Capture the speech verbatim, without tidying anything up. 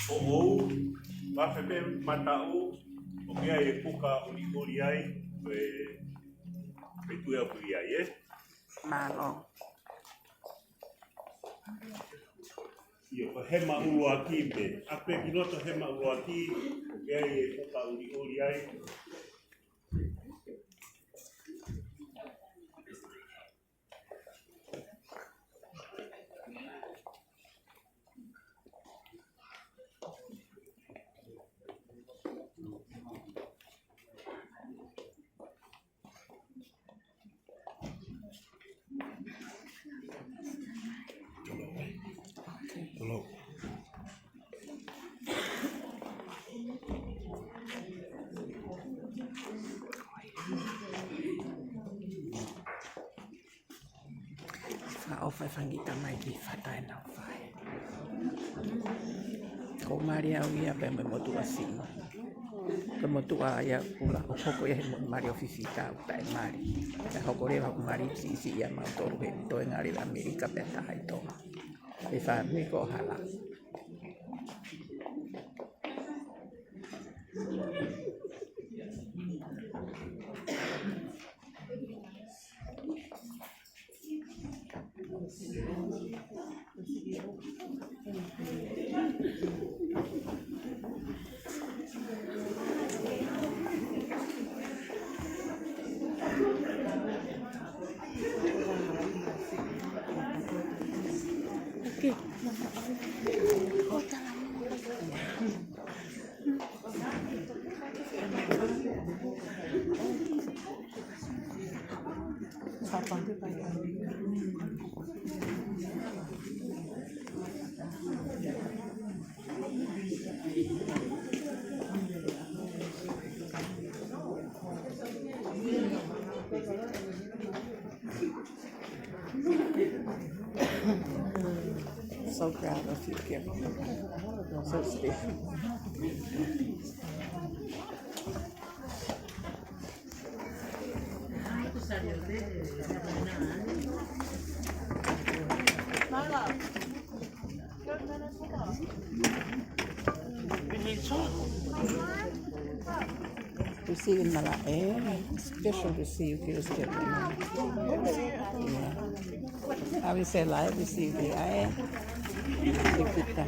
Hoʻomou, vafe pē mataʻu, ʻoku ʻi ai e puka ʻuliʻuli ai, ʻe, ʻe tui ʻaupito ai, ē? Mālō. ʻIo, ko e hema ʻuluaki pē. ʻApe ki loto hema ʻuluaki, ʻoku ʻi ai e puka ʻuliʻuli ai. Fakaʻofa e fanga kiʻi tamaiki fata ʻenau fai. Ko e mali au ia pea mo e motuʻa siʻi. Ko e motuʻa ia ʻoku kula ʻo hoko ia he mo-, mali ʻo fifita ʻoku taʻemali. Pea hoko leva ʻoku mali siʻisiʻi ia mautolu he toenga leva ʻAmelika pea taha ʻi Tonga. ʻI he fāmili ko hala. So proud of you, Kim. So special. Receiving malaʻe, eh? Special to see you, Kim. Yeah. I will say live, receive the, eh? Nikita.